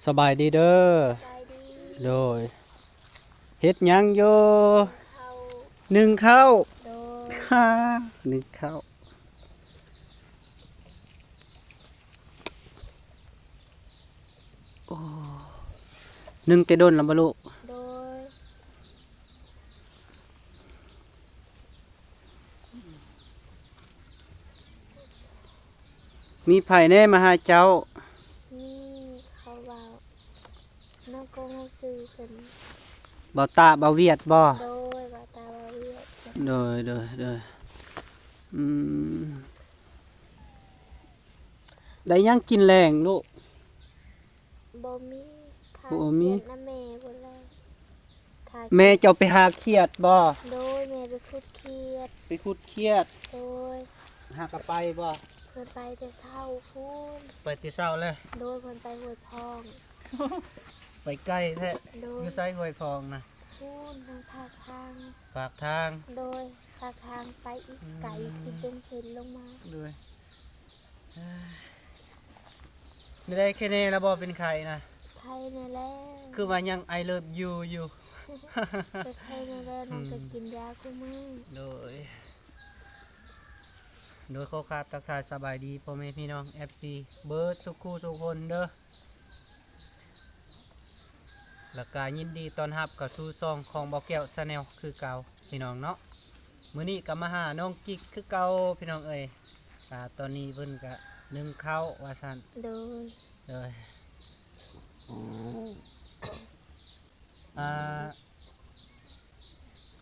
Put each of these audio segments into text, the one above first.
ສະບາຍດີເດີ. ສະບາຍດີ. ໂດຍ. ເຮັດຫຍັງຢູ່? ເຂົ້າ. ໜຶ້ງເຂົ້າ. ໂດຍ. ໜຶ້ງເຂົ້າ. ໂອ້ ໜຶ້ງແຕ່ດົນແລ້ວບໍ່ລູກ? ໂດຍ. ມີໃຜແດ່ມາຫາເຈົ້າ? ມີ ເຂົາເວົ້າ ນ້ອງກໍຮູ້ຊື່ເພິ່ນ. ເບົາຕາ ເບົາວຽດບໍ່? ໂດຍ ເບົາຕາ ເບົາວຽດ. ໂດຍ ໂດຍ ໂດຍ. ອືມ ໄດ້ຫຍັງກິນແລງລູກ? ບໍ່ມີ. ບໍ່ມີ. ຖ້າຂຽດນຳແມ່ພຸ້ນແຫຼະ. ຖ້າ ແມ່ເຈົ້າໄປຫາຂຽດບໍ່? ໂດຍ ແມ່ໄປຂຸດຂຽດ. ໄປຂຸດຂຽດ. ໂດຍ. ຫາກໍໄປບໍ່? ເພິ່ນໄປແຕ່ເຊົ້າພຸ້ນ. ໄປແຕ່ເຊົ້າແລ້ວ. ໂດຍ ເພິ່ນໄປຫ້ວຍພອງ. ໄປໄກແທ້. ໂດຍ. ຢູ່ໃສຫ້ວຍພອງນະ? ພຸ້ນ ທາງພາກທາງ. ພາກທາງ. ໂດຍ ພາກທາງໄປອີກໄກ. ອືມ ທີ່ເປັນເຫັນລົງມາ. ໂດຍ. ແນວໃດ ໄຄແນ່ລະບໍ່ ເປັນໄຂ້ນະ? ໄຂ້ແນ່ແລ້ວ. ຄືວ່າຍັງ I love you ຢູ່. ກໍໄຂ້ແນ່ແລ້ວ ອືມ ນ້ອງກໍກິນຢາຄູ່ມື້. ໂດຍ ໂດຍ ຂໍກາບທັກທາຍສະບາຍດີພໍ່ແມ່ພີ່ນ້ອງ ເອັຟຊີ ເບິດສຸຂູສຸຄົນເດີ. ແລ້ວກະຍິນດີຕ້ອນຮັບເຂົ້າສູ່ຊ່ອງຂອງບ່າວແກ້ວ Channel ຄືເກົ່າພີ່ນ້ອງເນາະ. ມື້ນີ້ກໍມາຫານ້ອງກິກຄືເກົ່າພີ່ນ້ອງເອີຍ. ອ່າ ຕອນນີ້ເພິ່ນກະໜຶ້ງເຂົ້າວ່າຊັ້ນ. ໂດຍ. ໂດຍ. ອ່າ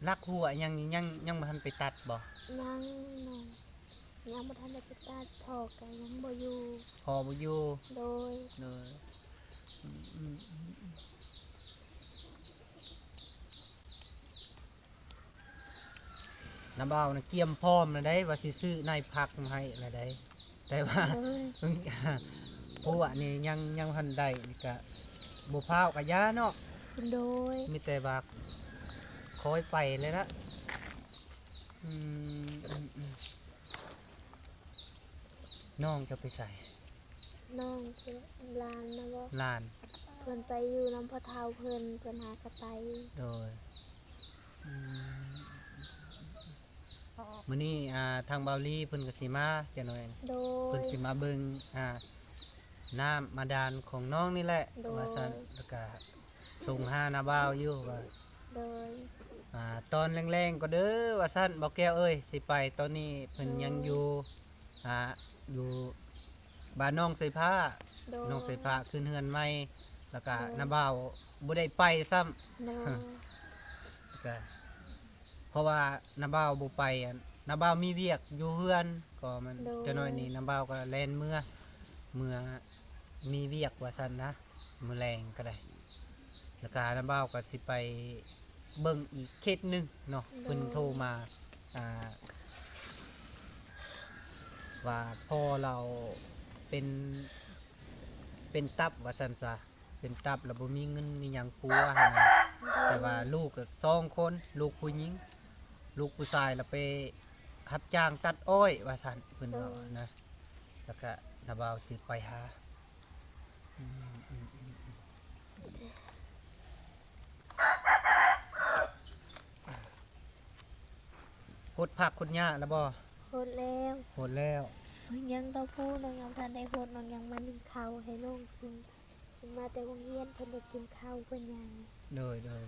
ຫຼັກຫົວຫຍັງນີ້ ຍັງ ຍັງບໍ່ທັນໄປຕັດບໍ່? ຍັງນ້ອງ ຍັງບໍ່ທັນໄດ້ໄປຕັດ. ພໍ່ກໍຍັງບໍ່ຢູ່. ພໍ່ບໍ່ຢູ່. ໂດຍ. ໂດຍ. ອືມ ອືມ ອືມ. ນ້າບ່າວນະກຽມພ້ອມແລ້ວໃດ໋ ວ່າຊິຊື້ໃນຜັກມາໃຫ້ແລ້ວໃດ໋ ແຕ່ວ່າ ໂດຍ ພວກນີ້ຍັງ ຍັງບໍ່ທັນໄດ້ ນີ້ກະບໍ່ພ້າວກະຢ່າເນາະ. ໂດຍ. ມີແຕ່ວ່າຄອຍໄປແລ້ວລະ. ອືມ ອືມ ອືມ. ນ້ອງເຈົ້າໄປໃສ? ນ້ອງ ຫຼານນະບໍ? ຫຼານ. ເພິ່ນໄປຢູ່ນຳພໍ່ເຖົ້າເພິ່ນ ເພິ່ນຫາກໍໄປ. ໂດຍ. ອືມ ມື້ນີ້ ອ່າ ທາງບ່າວລີເພິ່ນກໍຊິມາຈັກໜ້ອຍ. ໂດຍ. ເພິ່ນຊິມາເບິ່ງ ອ່າ ນ້ຳບາດານຂອງນ້ອງນີ້ແຫຼະ. ໂດຍ. ວ່າຊັ້ນ ແລ້ວກະສົ່ງຫານ້າບ່າວຢູ່ວ່າ. ໂດຍ. ອ່າ ຕອນແລງໆກໍເດີວ່າຊັ້ນ ບ່າວແກ້ວເອີຍ ຊິໄປ. ຕອນນີ້ເພິ່ນ ໂດຍ ຍັງຢູ່ ອ່າ ຢູ່ບ້ານໜອງໄຊພ້າ. ໂດຍ. ໜອງໄຊພ້າຂຶ້ນເຮືອນໃໝ່ ແລ້ວກະ ໂດຍ ນ້າບ່າວບໍ່ໄດ້ໄປຊ້ຳ. ໂດຍ. ແລ້ວກະ ເພາະວ່ານ້າບ່າວບໍ່ໄປ ອັນ ນ້າບ່າວມີວຽກຢູ່ເຮືອນ ກໍມັນ ໂດຍ ຈັກໜ້ອຍນີ້ນ້າບ່າວກໍແລ່ນເມືອ ເມືອມີວຽກວ່າຊັ້ນນະ ມື້ແລງກໍໄດ້. ແລ້ວກະນ້າບ່າວກໍຊິໄປເບິ່ງອີກເຂດໜຶ່ງເນາະ. ໂດຍ. ເພິ່ນໂທມາ ອ່າ ວ່າພໍ່ລາວເປັນ ເປັນຕັບວ່າຊັ້ນຊະ. ເປັນຕັບລະບໍ່ມີເງິນມີຫຍັງປົວຫັ້ນນະ. ໂດຍ. ແຕ່ວ່າລູກກໍສອງຄົນ ລູກຜູ້ຍິງ ລູກຜູ້ຊາຍລະໄປຮັບຈ້າງຕັດອ້ອຍວ່າຊັ້ນ ເພິ່ນເວົ້າ ໂດຍ ນະ. ແລ້ວກະນ້າບ່າວຊິໄປຫາ. ອືມ ອືມ ອືມ ອືມ. ຫົດຜັກຫົດຫຍ້າລະບໍ່? ຫົດແລ້ວ. ຫົດແລ້ວ. ຍັງຕໍ່ຜູ້ ນ້ອງຍັງບໍ່ທັນໄດ້ຫົດ ນ້ອງຍັງມາໜຶ້ງເຂົ້າໃຫ້ນ້ອງກິນ. ມາແຕ່ໂຮງຮຽນເພິ່ນໄດ້ກິນເຂົ້າເພິ່ນຫຍັງ. ໂດຍ ໂດຍ.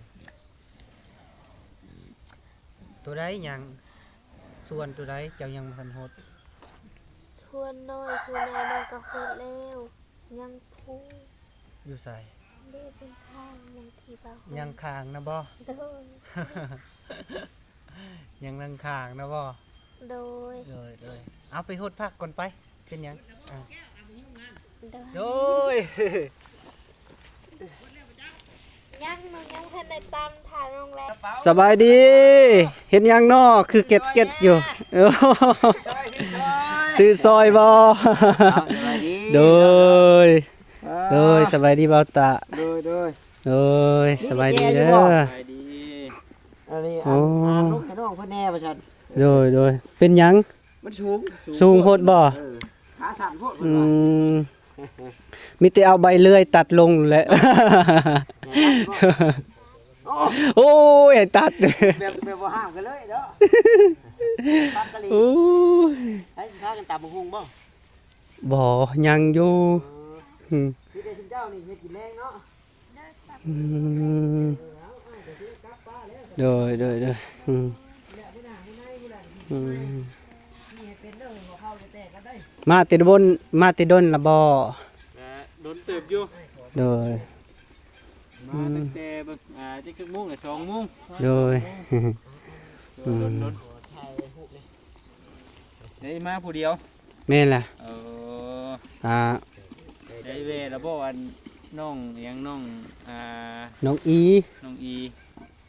ໂຕໃດຫຍັງ ສ່ວນໂຕໃດເຈົ້າຍັງບໍ່ທັນຫົດ? ສ່ວນນ້ອຍສ່ວນໃຫຍ່ນ້ອງກໍຫົດແລ້ວ ຍັງພຸງ. ຢູ່ໃສ? ເດ້ ເປັນຂ້າງ ຍັງທີ່ວ່າຫົດ ຍັງຂ້າງນະບໍ່? ໂດຍ. ຍັງຂ້າງນະບໍ່? ໂດຍ. ໂດຍ ໂດຍ. ເອົາໄປຫົດຜັກກ່ອນໄປ. ເປັນຫຍັງ? ອ່າ ໂດຍ ໂດຍ. ຍັງ ນ້ອງຍັງບໍ່ທັນໄດ້ຕຳ ຖ້ານ້ອງແລ້ວ. ສະບາຍດີ. ເຮັດຫຍັງນໍ ຄືເກັດໆຢູ່? ຊື້ຊອຍບໍ່? ເອົາ ສະບາຍດີ. ໂດຍ ໂດຍ. ສະບາຍດີບ່າວຕາ. ໂດຍ ໂດຍ. ໂດຍ ສະບາຍດີເດີ. ສະບາຍດີ. ອັນນີ້ ໂອ້ ອ່ານ ອ່ານນົກໃຫ້ນ້ອງເພິ່ນແດ່ວ່າຊັ້ນ. ໂດຍ ໂດຍ. ເປັນຫຍັງ? ມັນສູງ ສູງໂພດບໍ່? ເອີ ຂາສັ້ນໂພດ. ອືມ ມີແຕ່ເອົາໃບເລື່ອຍຕັດລົງແຫຼະ. ໂອ້ຍ ໃຫ້ຕັດ ແບບ ແບບບໍ່ຫ້າມກັນເລີຍເນາະ. ຕັດກະຫຼີ ໂອ້ຍ ໃຫ້ຊິພາກັນຕຳບັກຫຸ່ງບໍ່? ບໍ່ ຍັງຢູ່. ເອີ ອືມ ມີແຕ່ຊຸມເຈົ້ານີ້ເຮັດກິນແລງເນາະ. ອືມ ໂດຍ ໂດຍ ໂດຍ ອືມ ອືມ ມາແຕ່ດົນ ມາແຕ່ດົນລະບໍ່? ກະດົນເຕີບຢູ່. ໂດຍ ມາຕັ້ງແຕ່ ອືມ ເບິ່ງ ອ່າ ຈັກໂມງລະ ສອງໂມງ. ໂດຍ ອືມ ດົນ ດົນ ໄດ້ມາຜູ້ດຽວ. ແມ່ນລະ. ເອີ ອ່າ ໄດ້ແວ່ລະບໍ່ ອັນ ນ້ອງຫຍັງ ນ້ອງ ອ່າ ນ້ອງອີ ນ້ອງອີ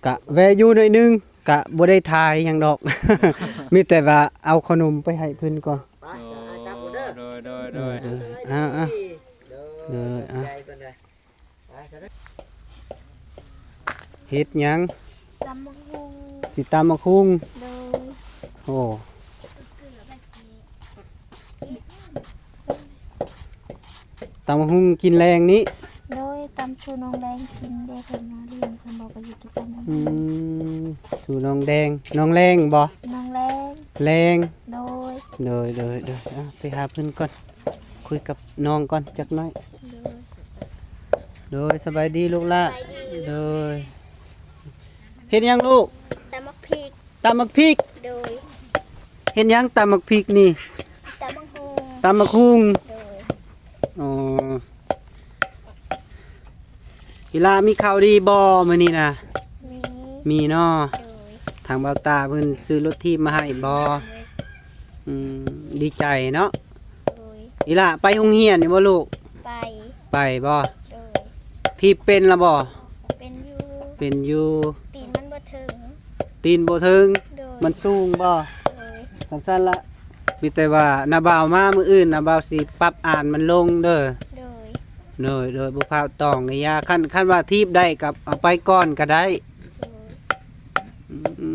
ກະແວ່ຢູ່ໜ້ອຍໜຶ່ງ ກະບໍ່ໄດ້ຖ່າຍຫຍັງດອກ ມີແຕ່ວ່າເອົາຂະໜົມໄປໃຫ້ເພິ່ນກ່ອນ. ໂດຍ ໂດຍ ໂດຍ ໂດຍ ເອີ ເອີ ເອີ ເອີ ເອີ ເຮັດຫຍັງ? ຕຳບັກຫຸ່ງ. ຊິຕຳບັກຫຸ່ງ? ໂດຍ ໂອ້ ຕຳບັກຫຸ່ງກິນແລງນີ້. ໂດຍ ຕຳສູ່ນ້ອງແດງກິນເດ້ ເພິ່ນມາຫຼິ້ນ ເພິ່ນບອກວ່າຢູ່ກິນຕຳບັກຫຸ່ງ. ອືມ ສູ່ນ້ອງແດງ ນ້ອງແລງບໍ່? ນ້ອງແລງ ແລງ. ໂດຍ ໂດຍ ໂດຍ ໂດຍ ເອົາ ໄປຫາເພິ່ນກ່ອນ ຄຸຍກັບນ້ອງກ່ອນຈັກໜ້ອຍ. ໂດຍ ໂດຍ ສະບາຍດີລູກຫຼ້າ. ສະບາຍດີ. ໂດຍ ເຮັດຫຍັງລູກ? ຕຳບັກພິກ. ຕຳບັກພິກ. ໂດຍ ເຮັດຫຍັງຕຳບັກພິກນີ້? ຕຳບັກຫຸ່ງ. ຕຳບັກຫຸ່ງ. ໂດຍ ອໍ ອີ່ຫຼ້າມີຂ່າວດີບໍ່ມື້ນີ້ນະ? ມີ ມີເນາະ. ໂດຍ ທາງບ່າວຕາເພິ່ນຊື້ລົດຖີບມາໃຫ້ບໍ່? ໂດຍ ອືມ ດີໃຈເນາະ. ໂດຍ ອີ່ຫຼ້າໄປໂຮງຮຽນຢູ່ບໍ່ລູກ? ໄປ. ໄປບໍ່? ໂດຍ ຖີບເປັນລະບໍ່? ເປັນຢູ່. ເປັນຢູ່. ຕີນມັນບໍ່ເຖິງ. ຕີນບໍ່ເຖິງ. ໂດຍ ມັນສູງບໍ່? ໂດຍ ຈັ່ງຊັ້ນລະ ມີແຕ່ວ່ານ້າບ່າວມາມື້ອື່ນ ນ້າບ່າວຊິປັບອ່ານມັນລົງເດີ. ໂດຍ ໂດຍ ໂດຍ ບໍ່ພ້າວຕອງກະຢ່າ ຄັນ ຄັນວ່າຖີບໄດ້ກະເອົາໄປກ່ອນກະໄດ້. ໂດຍ ອື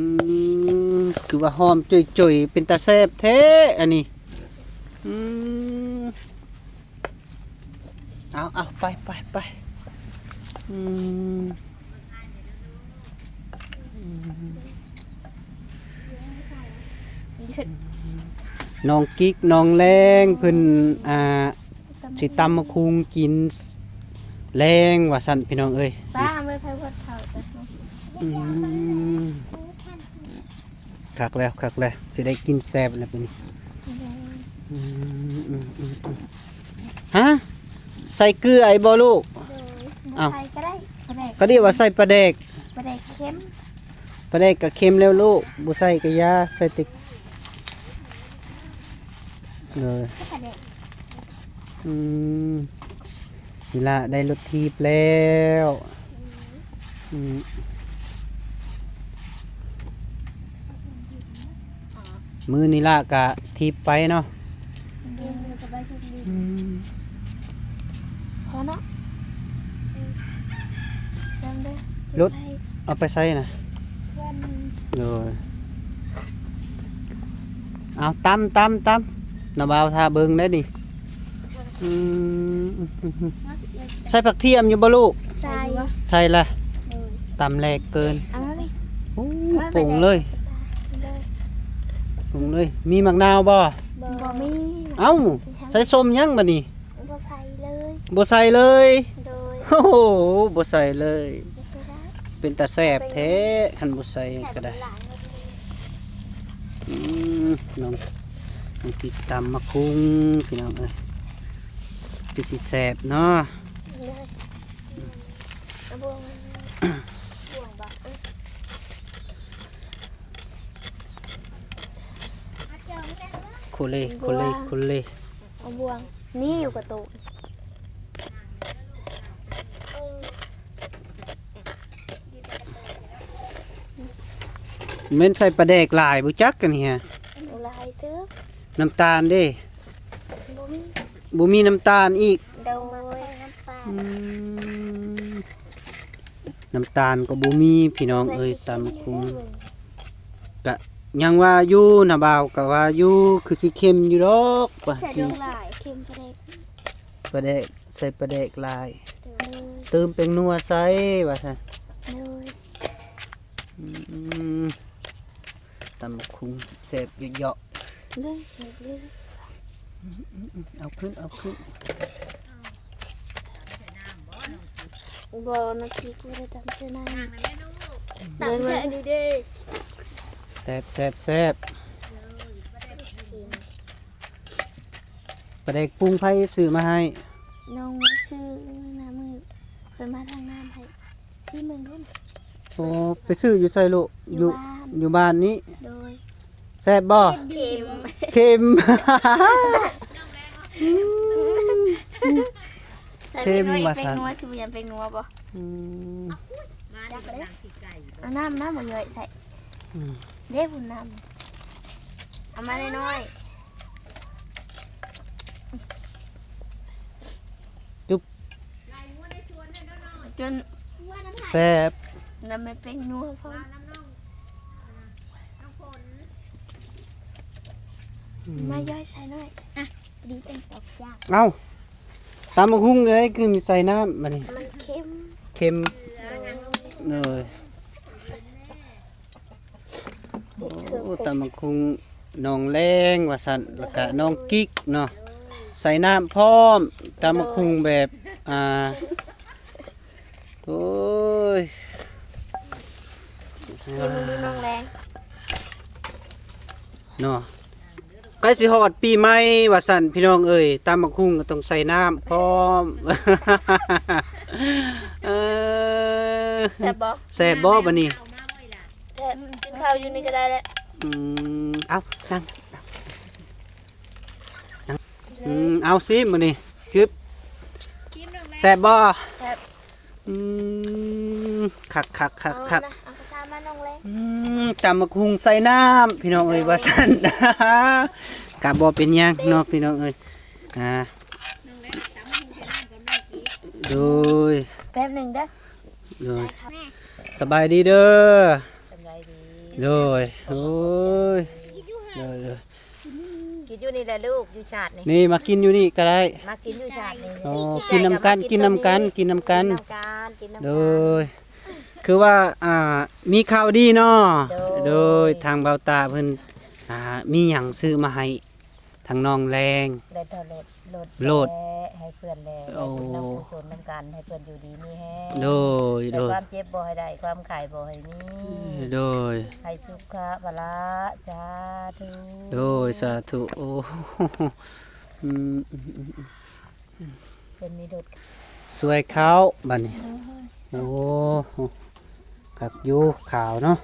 ມ ຄືວ່າຫອມຈຸຍໆ ເປັນຕາແຊບແທ້ອັນນີ້. ອືມ ເອົາ ເອົາ ໄປ ໄປ ໄປ. ອືມ ນ້ອງກິກ ນ້ອງແລງ ເພິ່ນ ອ່າ ຊິຕຳບັກຫຸ່ງກິນແລງວ່າຊັ້ນ ພີ່ນ້ອງເອີຍ. ປ້າ ເມື່ອໃຜບໍ່ເຖົ້າ. ອືມ ຄັກແລ້ວ ຄັກແລ້ວ ຊິໄດ້ກິນແຊບແລ້ວບາດນີ້. ອືມ ອືມ ອືມ ອືມ ຮະ ໃສ່ເກືອອີກບໍ່ລູກ? ໂດຍ ເອົ້າ ບໍ່ໃສ່ກະໄດ້ ປາແດກ ກະດຽວວ່າໃສ່ປາແດກ ປາແດກເຄັມ. ປາແດກກະເຄັມແລ້ວລູກ ບໍ່ໃສ່ກະຢ່າ ໃສ່ແຕ່ ເອີ ປາແດກ. ອືມ ນີ້ລະ ໄດ້ລົດຖີບແລ້ວ. ອືມ ມື້ນີ້ລະກະຖີບໄປເນາະ. ອືມ ພໍເນາະ. ລົດເອົາໄປໃສນະ? ໂດຍ ເອົາ ຕຳ ຕຳ ຕຳ ນ້າບ່າວຖ້າເບິ່ງໄດ້ນີ້. ອືມ ໃສ່ຜັກທຽມຢູ່ບໍ່ລູກ? ໃສ່ ໃສ່ລະ. ໂດຍ ຕຳແຫຼກເກີນ. ເອົາມາ ໂອ້ ມາ ປຸງເລີຍ ໂດຍ ປຸງເລີຍ. ມີໝາກນາວບໍ່? ບໍ່ ບໍ່ມີ. ເອົ້າ ໃສ່ສົ້ມຫຍັງບາດນີ້? ບໍ່ໃສ່ເລີຍ ບໍ່ໃສ່ເລີຍ. ໂດຍ ໂອ້ໂຫ ບໍ່ໃສ່ເລີຍ ບໍ່ໃສ່ລະ. ເປັນຕາແຊບແທ້ ຄັນບໍ່ໃສ່ກະໄດ້. ອືມ ນ້ອງ ນ້ອງກິກຕຳບັກຫຸ່ງ ພີ່ນ້ອງເອີຍ ຄືຊິແຊບເນາະ. ໂດຍ ເອົາບ່ວງ ບ່ວງບາດ ໂຄເລ ໂຄເລ ໂຄເລ. ເອົາບ່ວງ ນີ້ຢູ່ກະໂຕະ. ແມ່ນໃສ່ປາແດກຫຼາຍບໍ່ຈັກອັນນີ້ຮະ. ຫຼາຍເຕີບ. ນ້ຳຕານເດ້? ບໍ່ມີ ບໍ່ມີນ້ຳຕານອີກ. ໂດຍ ອືມ ນ້ຳຕານກໍບໍ່ມີ ພີ່ນ້ອງເອີຍ. ຕຳບັກຫຸ່ງກະຍັງວ່າຢູ່ ນ້າບ່າວກະວ່າຢູ່ ຄືຊິເຄັມຢູ່ດອກວ່າ. ໃສ່ລົງຫຼາຍ ເຄັມປາແດກ. ປາແດກ ໃສ່ປາແດກຫຼາຍ ໂດຍ ຕື່ມແປ້ງນົວໃສ່ວ່າຊັ້ນ ໂດຍ ອືມ ຕຳບັກຫຸ່ງແຊບເຍາະໆ ເລີຍ ເລີຍ ເລີຍ ອືມ ເອົາຂຶ້ນ ເອົາຂຶ້ນ ບໍ່ ນ້ຳພລິກບໍ່ໄດ້ຕຳໃສ່ນ້ຳ ຕຳໃສ່ອັນນີ້ເດ້ ແຊບ ແຊບ ແຊບ ປາແດກປຸງໃຜຊື້ມາໃຫ້? ນ້ອງມາຊື້ນຳ ມື້ເພິ່ນມາທາງນ້ຳໃຫ້ ຊີມເບິ່ງດູ ໂອ້ ໄປຊື້ຢູ່ໃສລູກ? ຢູ່ ຢູ່ບ້ານ ຢູ່ບ້ານນີ້ ໂດຍ ແຊບບໍ່? ເຄັມ ເຄັມ ເຄັມວ່າຊັ້ນ ແປ້ງນົວ ຊິບໍ່ຢາກແປ້ງນົວບໍ່? ອືມ ເອົານ້ຳ ນ້ຳບໍ່ຍ້ອຍໃສ່ ອືມ ເດ້ພຸ້ນນ້ຳ ເອົາມາໜ້ອຍໆ ຈຸບ ຈົນແຊບ ນ້ຳແມ່ນແປ້ງນົວພ້ອມ ອືມ ມາຍ້ອຍໃສ່ໜ້ອຍ ອ່ະ ດີເປັນຕອກຢາກ ເອົ້າ ຕຳບັກຫຸ່ງເດ້ ຄືມີໃສ່ນ້ຳບັດນີ້ ມັນເຄັມ ເຄັມ ໂດຍ ໂອ້ ຕຳບັກຫຸ່ງໜອງແລງວ່າຊັ້ນ ແລ້ວກະໜອງກິກເນາະ ໃສ່ນ້ຳພ້ອມ ຕຳບັກຫຸ່ງແບບ ອ່າ ໂອ້ຍ ຊີມເບິ່ງດູນ້ອງແລງ ເນາະ ໃກ້ຊິຮອດປີໃໝ່ວ່າຊັ້ນ ພີ່ນ້ອງເອີຍ ຕຳບັກຫຸ່ງກໍຕ້ອງໃສ່ນ້ຳພ້ອມ ເອີ ແຊບບໍ່? ແຊບບໍ່ບັດນີ້? ແຊບ ກິນເຂົ້າຢູ່ນີ້ກໍໄດ້ແຫຼະ ອືມ ເອົາ ນັ່ງ ນັ່ງ ອືມ ເອົາ ຊີມບັດນີ້ ຈຶບ ແຊບບໍ່? ແຊບ ອືມ ຄັກໆໆໆ ເອົານະ ເອົາກະຊາມານ້ອງແລງ ອືມ ຕຳບັກຫຸ່ງໃສ່ນ້ຳ ພີ່ນ້ອງເອີຍ ວ່າຊັ້ນ ກະບໍ່ເປັນຫຍັງເນາະ ພີ່ນ້ອງເອີຍ ອ່າ ໂດຍ ແປັບໜຶ່ງເດີ ໂດຍ ສະບາຍດີເດີ ສະບາຍດີ ໂດຍ ໂອ້ຍ ໂດຍ ໂດຍ ກິນຢູ່ນີ້ແຫຼະລູກ ຢູ່ຊາດນີ້ ນີ້ມາກິນຢູ່ນີ້ກໍໄດ້ ມາກິນຢູ່ຊາດນີ້ ໂອ້ ກິນນຳກັນ ກິນນຳກັນ ກິນນຳກັນ ກິນນຳກັນ ກິນນຳກັນ ໂດຍ ຄືວ່າ ອ່າ ມີຂ່າວດີເນາະ ໂດຍ ໂດຍ ທາງບ່າວຕາເພິ່ນ ອ່າ ມີຫຍັງຊື້ມາໃຫ້ທາງນ້ອງແລງ ໄດ້ເທົ່າລົດ ລົດ ລົດ ແລະ ໃຫ້ເພື່ອນແລະ ໂອ້ ໄດ້ບຸນນຳກຸສົນນຳກັນ ໃຫ້ເພື່ອນຢູ່ດີມີແຮງ ໂດຍ ໄດ້ ໂດຍ ຄວາມເຈັບບໍ່ໃຫ້ໄດ້ ຄວາມໄຂ້ບໍ່ໃຫ້ມີ ໂດຍ ໃຫ້ສຸຂະພະລະ ສາທຸ ໂດຍ ສາທຸ ໂອ້ ອືມ ອືມ ອືມ ເພິ່ນມີລົດ ສວຍເຂົ້າບັດນີ້ ໂອ້ ຄັກຢູ່ ຂາວເນາະ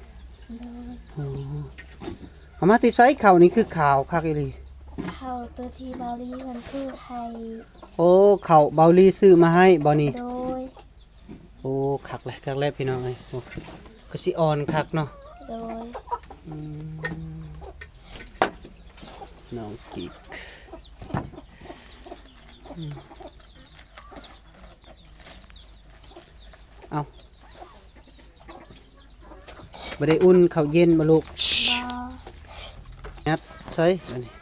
ໂດຍ ໂອ້ ເອົາມາແຕ່ໃສ ເຂົ້ານີ້ຄືຂາວຄັກອີ່ຫຼີ? ເຂົ້າໂຕທີ່ເບົາລີເພິ່ນຊື້ໃຫ້ ໂອ້ ເຂົ້າເບົາລີຊື້ມາໃຫ້ບໍ່ນີ້? ໂດຍ ໂອ້ ຄັກແຫຼະ ຄັກແຫຼະ ພີ່ນ້ອງເອີຍ ໂອ້ ຄືຊິອ່ອນຄັກເນາະ ໂດຍ ອືມ ນ້ອງກິກ ອືມ ເອົ້າ ບໍ່ໄດ້ອຸ່ນເຂົ້າເຢັນບໍ່ລູກ? ບໍ່ ຍັດໃສ່ ອັນນີ້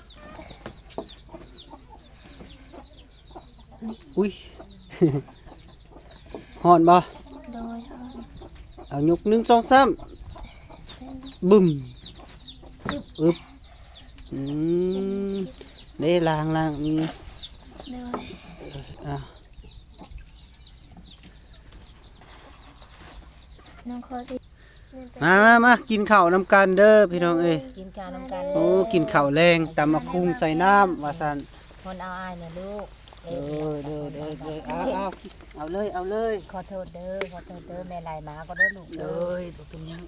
ອຸ້ຍ ຮ້ອນບໍ່? ໂດຍ ຮ້ອນ ເອົາຍົກ ໜຶ່ງ ສອງ ສາມ ບຶ້ມ ອຶບ ອືມ ເດ້ ລ້າງ ລ້າງ ນີ້ ໂດຍ ເອີ ອ່າ ນ້ອງຂໍ ມາ ມາ ມາ ກິນເຂົ້ານຳກັນເດີ ພີ່ນ້ອງເອີຍ ກິນເຂົ້ານຳກັນ ໂອ້ ກິນເຂົ້າແລງ ຕຳບັກຫຸ່ງໃສ່ນ້ຳ ວ່າຊັ້ນ ຄົນເອົາອ້າຍນະລູກ ເອີ ໂດຍ ໂດຍ ໂດຍ ເອົາ ເອົາ ເອົາເລີຍ ເອົາເລີຍ ຂໍໂທດເດີ ຂໍໂທດເດີ ແມ່ໄລ່ໝາກໍເດີລູກ ໂດຍ ບໍ່ເປັນຫຍັງ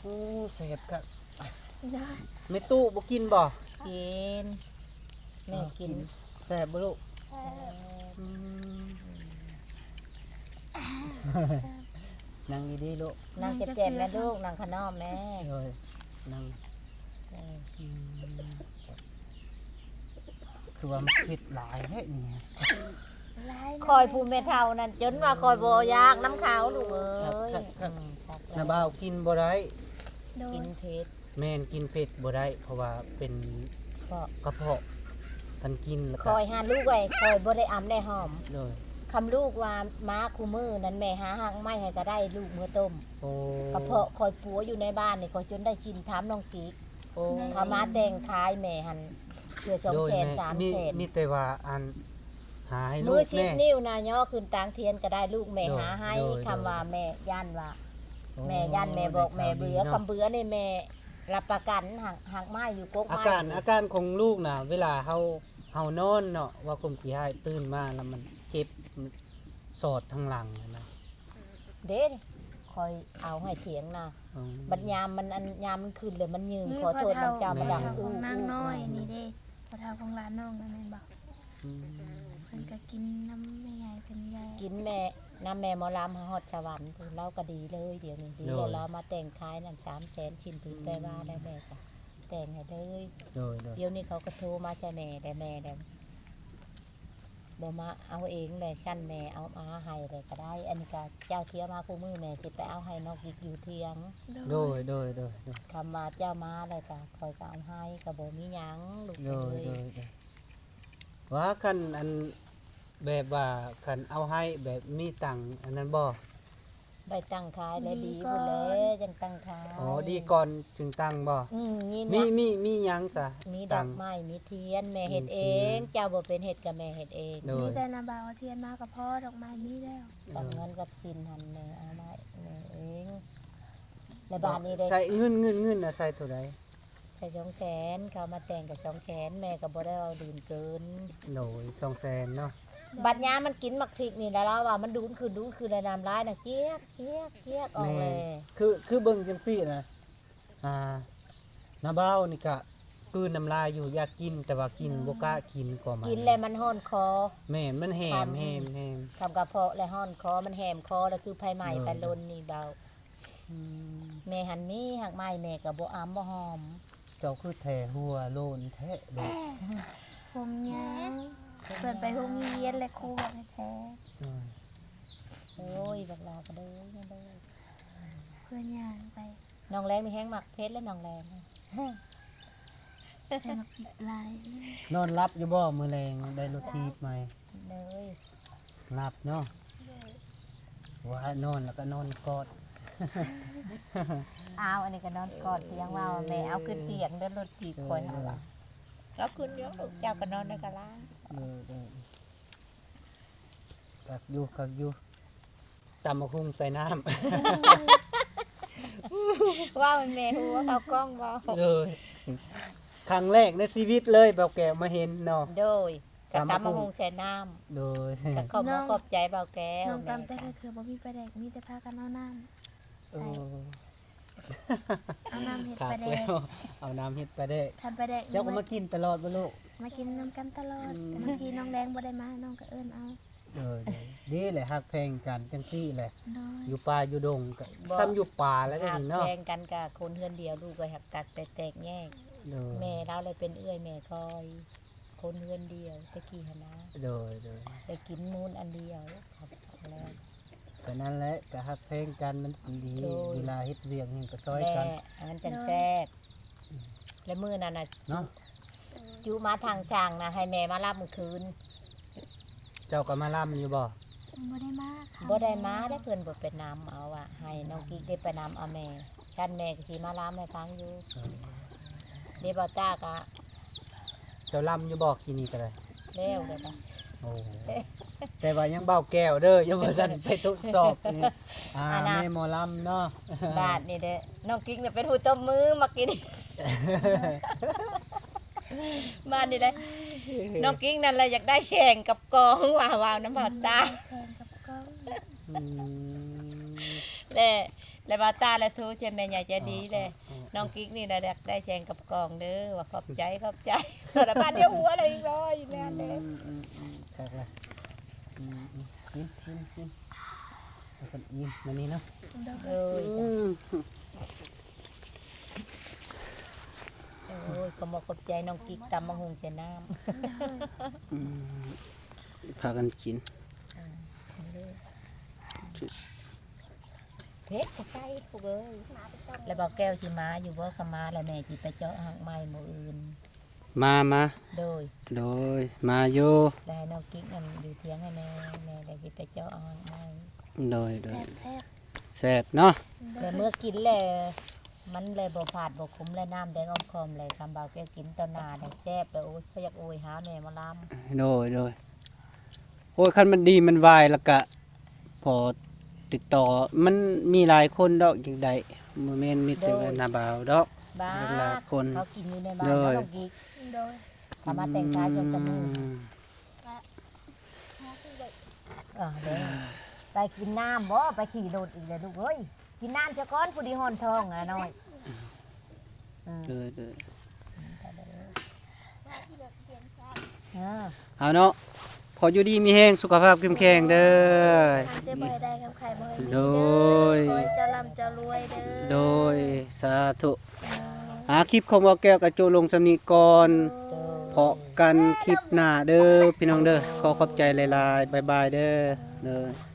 ໂອ້ ແຊບຄັກ ແມ່ຕູ້ບໍ່ກິນບໍ່? ກິນ ແມ່ກິນ ແຊບບໍ່ລູກ? ແຊບ ອືມ ນັ່ງດີໆລູກ ນັ່ງແຈມໆແມ່ລູກ ນັ່ງຂະໜອມແມ່ ໂດຍ ນັ່ງ ເອີ ອືມ ຄືວ່າມັນເຜັດຫຼາຍແທ້ນີ້ ຂ້ອຍຜູ້ແມ່ເຖົ້ານັ້ນ ຈົນວ່າຂ້ອຍບໍ່ຢາກນຳເຂົາລູກເອີຍ ຄັກໆ ອືມ ນ້າບ່າວກິນບໍ່ໄດ້ ໂດຍ ກິນເຜັດ ແມ່ນ ກິນເຜັດບໍ່ໄດ້ ເພາະວ່າເປັນກະເພາະ ກະເພາະ ຄັນກິນແລ້ວກໍ ຂ້ອຍຫາລູກໄວ້ ຂ້ອຍບໍ່ໄດ້ອຳໄດ້ຫອມ. ໂດຍ ຄຳລູກວ່າມາຄູ່ມື້ນັ້ນ ແມ່ຫາຮາກໄມ້ໃຫ້ກໍໄດ້ ລູກເມືອຕົ້ມ. ໂອ້ ກະເພາະຂ້ອຍປົວຢູ່ໃນບ້ານນີ້ ຂ້ອຍຈົນໄດ້ສິນຖາມນ້ອງກິກ. ໂອ້ ເຂົາມາແຕ່ງຂາຍແມ່ຫັ້ນ ເທື່ອສອງແສນ ໂດຍ ສາມແສນ ມີ ມີແຕ່ວ່າອັນ ຫາໃຫ້ລູກແດ່ ມື້ສິບນິ້ວນະ ຍໍຂຶ້ນຕາງທຽນກໍໄດ້ ລູກແມ່ ໂດຍ ຫາໃຫ້. ໂດຍ ຄຳວ່າ ໂດຍ ແມ່ຢ້ານວ່າ ໂອ້ ແມ່ຢ້ານແມ່ບອກແມ່ເບື່ອ ຄຳເບື່ອນີ້ແມ່ ຮັບປະກັນ ຫາກ ຫາກໄມ້ຢູ່ກົກໄມ້. ອາການ ອາການຂອງລູກນະ ເວລາເຮົາ ເຮົານອນເນາະ ເວົ້າຄວາມຂີ້ຮ້າຍ ຕື່ນມາແລ້ວມັນເຈັບ ສອດທາງຫຼັງນະ. ເດ້ ຂ້ອຍເອົາໃຫ້ຖຽງນາ. ອືມ ບັດຍາມມັນ ອັນ ຍາມມັນຂຶ້ນແລ້ວມັນຍືງ ນີ້ ຂໍໂທດນຳເຈົ້າ ແມ່ນ ມັນດັງ ຂອງ ອູ້ ອູ້ ນາງນ້ອຍນີ້ເດ້ ພໍ່ເຖົ້າຂອງຫຼານນ້ອງນັ້ນແມ່ນບໍ່? ອືມ ເພິ່ນກໍກິນນຳແມ່ໃຫຍ່ເພິ່ນນີ້ແຫຼະ. ກິນແມ່ ນຳແມ່ໝໍລຳ ຮອດສະຫວັນພຸ້ນ ລາວກໍດີເລີຍ. ດຽວນີ້ດີ ໂດຍ ແລ້ວລາວມາແຕ່ງຂາຍນັ້ນ ສາມແສນ ສິ້ນປີ ອືມ ແປວ່າແລ້ວແມ່ກໍແຕ່ງໃຫ້ເລີຍ. ໂດຍ ໂດຍ ດຽວນີ້ເຂົາກໍໂທມາໃສ່ແມ່ແລ້ວ ແມ່ແລ້ວ ບໍ່ມາເອົາເອງແຫຼະ ຊັ້ນແມ່ເອົາມາໃຫ້ແລ້ວກໍໄດ້. ອັນນີ້ກໍເຈົ້າເທຍມາຄູ່ມື້ ແມ່ຊິໄປເອົາໃຫ້ນ້ອງກິກຢູ່ຖຽງ. ໂດຍ ໂດຍ ໂດຍ ໂດຍ ຄຳວ່າເຈົ້າມາແລ້ວກໍຂ້ອຍກໍເອົາໃຫ້ ກໍບໍ່ມີຫຍັງລູກເອີຍ. ໂດຍ ໂດຍ ໂດຍ ວ່າຄັນອັນ ແບບວ່າຄັນເອົາໃຫ້ແບບມີຕັງອັນນັ້ນບໍ່? ໄດ້ຕັ້ງຂາຍແລ້ວ ດີພຸ້ນແຫຼະ ຈັ່ງຕັ້ງຂາຍ. ອໍ ດີກ່ອນຈຶ່ງຕັ້ງບໍ່? ອືມ ມີ ມີ ມີຫຍັງຊະ? ມີດອກໄມ້ ມີທຽນ ແມ່ເຮັດເອງ. ອືມ ເຈົ້າບໍ່ເປັນເຮັດກໍແມ່ເຮັດເອງ. ໂດຍ ມີແຕ່ນ້ຳບ່າວເອົາທຽນມາກໍພໍ ດອກໄມ້ມີແລ້ວ. ກັບເງິນກັບສິນຫັ້ນແມ່ເອົາມາແມ່ເອງ. ແລ້ວບາດນີ້ເດ້ ໃຊ້ເງິນ ເງິນ ເງິນນະໃຊ້ເທົ່າໃດ? ໃສ່ສອງແສນ ເຂົາມາແຕ່ງກໍສອງແສນ ແມ່ກໍບໍ່ໄດ້ເວົ້າດູນເກີນ. ໂດຍ ສອງແສນເນາະ. ບັດຍາມມັນກິນໝາກພິກນີ້ແຫຼະ ລາວວ່າມັນດູນຂຶ້ນ ດູນຂຶ້ນ ແລ້ວນ້ຳລາຍນະ ຈຽກ ຈຽກ ຈຽກອອກແຫຼະ. ແມ່ນ ຄື ຄືເບິ່ງຈັ່ງຊີ້ນະ ອ່າ ນ້າບ່າວນີ້ກະກືນນ້ຳລາຍຢູ່ ຢາກກິນ ແຕ່ວ່າກິນ ອືມ ບໍ່ກ້າກິນກໍມັນ ກິນແລ້ວມັນຮ້ອນຄໍ. ແມ່ນ ມັນແຫມ ແຫມ ແຫມ ຄຳກະເພາະແລ້ວຮ້ອນຄໍ ມັນແຫມຄໍ ແລ້ວຄືໄຟໄໝ້ ໂດຍ ໄປລົນນີ້ບ່າວ. ອືມ ແມ່ຫັ້ນມີຮາກໄມ້ ແມ່ກໍບໍ່ອຳບໍ່ຫອມ. ເຈົ້າຄືແທ້ຫົວໂລ້ນແທ້ເດ້. ຜົມຍາວ ເພິ່ນໄປໂຮງຮຽນແລະຄູບອກແທ້. ອືມ ໂອ້ຍ ບັກຫຼ້າກໍເດີ ເດີ ເພິ່ນຍ່າງໄປ. ນ້ອງແລງນີ້ແຮງມັກເຜັດແຫຼະ ນ້ອງແລງ ໃສ່ໝາກພິກຫຼາຍ. ນອນຫຼັບຢູ່ບໍ່ມື້ແລງ ໄດ້ລົດຖີບໃໝ່? ເດີ ຫຼັບເນາະ. ວ່ານອນແລ້ວກໍນອນກອດ. ອ້າວ ອັນນີ້ກໍນອນກອດ ທຽງວ່າແມ່ເອົາຂຶ້ນທຽງເດີ ລົດຖີບຂ້ອຍ. ເອີ ວ່າເອົາຂຶ້ນຢູ່ ລູກເຈົ້າກໍນອນໃນກະລາງ. ເອີ ເອີ ຄັກຢູ່ ຄັກຢູ່. ຕຳບັກຫຸ່ງໃສ່ນ້ຳ. ເວົ້າໃຫ້ແມ່ຮູ້ວ່າເຂົ້າກ້ອງບໍ່? ໂດຍ ຄັ້ງແລກໃນຊີວິດເລີຍ ບ່າວແກ້ວມາເຫັນເນາະ. ໂດຍ ຕຳບັກຫຸ່ງ ຕຳບັກຫຸ່ງໃສ່ນ້ຳ. ໂດຍ ກໍຂອບ ນ້ອງ ຂອບໃຈບ່າວແກ້ວ. ນ້ອງຕຳແຕ່ລະເທື່ອບໍ່ມີປາແດກ ມີແຕ່ພາກັນເອົານ້ຳ ເອີ ໃສ່ ເອົານ້ຳເຮັດປາແດກ. ເອົານ້ຳເຮັດປາແດກ. ຄັນປາແດກ ເຈົ້າກໍມາກິນຕະຫຼອດບໍ່ລູກ? ມາກິນນຳກັນຕະຫຼອດ. ອືມ ບາງທີນ້ອງແລງບໍ່ໄດ້ມາ ນ້ອງກໍເອີ້ນເອົາ. ໂດຍ ໂດຍ ດີແຫຼະ ຮັກແພງກັນຈັ່ງຊີ້ແຫຼະ. ໂດຍ ຢູ່ປ່າຢູ່ດົງກໍ ບໍ່ ສ່ຳຢູ່ປ່າແລ້ວເດນີ້ເນາະ. ຮັກແພງກັນກໍຄົນເຮືອນດຽວ ລູກກໍຮັກກັກແຕ່ແຕກແຍກ. ໂດຍ ແມ່ລາວແຫຼະເປັນເອື້ອຍແມ່ຂ້ອຍ ຄົນເຮືອນດຽວແຕ່ກີ້ຫັ້ນນະ. ໂດຍ ໂດຍ ໄດ້ກິນມູນອັນດຽວ. ກໍນັ້ນແຫຼະ ກໍຮັກແພງກັນມັນດີ. ໂດຍ ເວລາເຮັດວຽກຫຍັງກໍຊ່ອຍກັນ ແລະ ອັນນັ້ນຈັ່ງແຊບ. ແລະມື້ນັ້ນນະ ເນາະ ຈຸມາທາງຊ່າງນະ ໃຫ້ແມ່ມາລຳມື້ຄືນ. ເຈົ້າກໍມາລຳຢູ່ບໍ່? ບໍ່ໄດ້ມາຄ່ະ. ບໍ່ໄດ້ມາແລ້ວ ເພິ່ນບໍ່ໄປນຳເອົາ ວ່າໃຫ້ນ້ອງກິກໄດ້ໄປນຳເອົາແມ່. ຊັ້ນແມ່ກໍຊິມາລຳໃຫ້ຟັງຢູ່. ເອີ ເດ ບ່າວຕ້າກະ ເຈົ້າລຳຢູ່ບໍ່ກີ້ນີ້ກໍໄດ້? ແລ້ວ ແລ້ວກະ ໂອ້ ແຕ່ວ່າຍັງບ່າວແກ້ວເດີ ຍັງບໍ່ທັນໄປທົດສອບນີ້. ອ່າ ອັນນ່າ ແມ່ໝໍລຳເນາະ. ບາດນີ້ເດີ ນ້ອງກິກນະເປັນຜູ້ຕົບມືມາກີ້ນີ້. ບາດນີ້ເດີ ນ້ອງກິກນັ້ນລະຢາກໄດ້ແສງກັບກ້ອງ ວ່າ ວ່ານຳບ່າວຕ້າ. ແສງກັບກ້ອງ. ອືມ ແລະ ແລະບ່າວຕ້າລະໂທໃສ່ແມ່ໃຫຍ່ໃຈດີແຫຼະ. ອໍ ອໍ ອໍ ນ້ອງກິກນີ້ລະຢາກໄດ້ແສງກັບກ້ອງເດີ ວ່າຂອບໃຈ ຂອບໃຈ. ລະບາດດຽວຫົວລະອີກ ຮ້ອຍແມ່ນເດ້. ອືມ ອືມ ອືມ ຄັກລະ. ອືມ ອືມ ກິນ ກິນ ກິນ ເອົາກັນອີ່ມມານີ້ເນາະ. ໂດຍ ອືມ ໂອ້ຍ ຂອບອົກຂອບໃຈນ້ອງກິກ ຕຳບັກຫຸ່ງໃສ່ນ້ຳ. ອືມ ພາກັນກິນ. ອ່າ ເຜັດກໍໃສ່ ລູກເອີຍ. ແລ້ວບ່າວແກ້ວຊິມາຢູ່ບໍ່? ຄັນມາແລ້ວແມ່ຊິໄປເຈາະຮາກໄມ້ມື້ອື່ນ. ມາ ມາ ໂດຍ ໂດຍ ມາຢູ່ ແລ້ວໃຫ້ນ້ອງກິກນັ້ນຢູ່ຖຽງໃຫ້ແມ່ ແມ່ໄດ້ຊິໄປເຈາະເອົາໃຫ້ ໂດຍ ໂດຍ ແຊບໆ ແຊບເນາະ ແລ້ວເມື່ອກິນແລ້ວ ມັນແລບໍ່ພາດບໍ່ຂົມ ແລນ້ຳແດງອ້ອມຄ້ອມ ແລຄຳບ່າວແກ້ວກິນຕໍ່ໜ້າໄດ້ແຊບ ແລໂອ້ຍ ຂ້ອຍຢາກໂອຍຫາແມ່ໝໍລຳ ໂດຍ ໂດຍ ໂອ້ຍ ຄັນມັນດີມັນວາຍ ແລ້ວກະພໍຕິດຕໍ່ ມັນມີຫຼາຍຄົນດອກ ຈັ່ງໃດ ບໍ່ແມ່ນມີແຕ່ ໂດຍ ນ້າບ່າວດອກ ບາດ ຫຼາຍໆຄົນ ເຂົາກິນຢູ່ໃນບ້ານ ໂດຍ ເຮົາຕ້ອງກິນ ໂດຍ ສາມາດແຕ່ງກາຍຊ່ວງຈັບມື ອືມ ເອີ ເດ້ ໄປກິນນ້ຳບໍ່ ໄປຂີ່ລົດອີກແລ້ວລູກເອີຍ ກິນນ້ຳຊະກ່ອນ ຜູ້ດີຮ້ອນທ້ອງນະນ້ອຍ ເອີ ເອີ ເອີ ເອີ ເອົາເນາະ ຂໍຢູ່ດີມີແຮງ ສຸຂະພາບເຂັ້ມແຂງເດີ ຄວາມເຈັບບໍ່ໃຫ້ໄດ້ ຄວາມໄຂ້ບໍ່ໃຫ້ມີເດີ ໂດຍ ຂໍໃຫ້ເຈົ້າລ່ຳເຈົ້າລວຍເດີ ໂດຍ ສາທຸ ອາ ຄລິບຂອງບ່າວແກ້ວກະໂຈະລົງສ່ຳນີ້ກ່ອນ ໂດຍ ພໍ້ກັນຄລິບໜ້າເດີ ພີ່ນ້ອງເດີ ຂໍຂອບໃຈຫຼາຍໆ ບາຍບາຍເດີ ໂດຍ.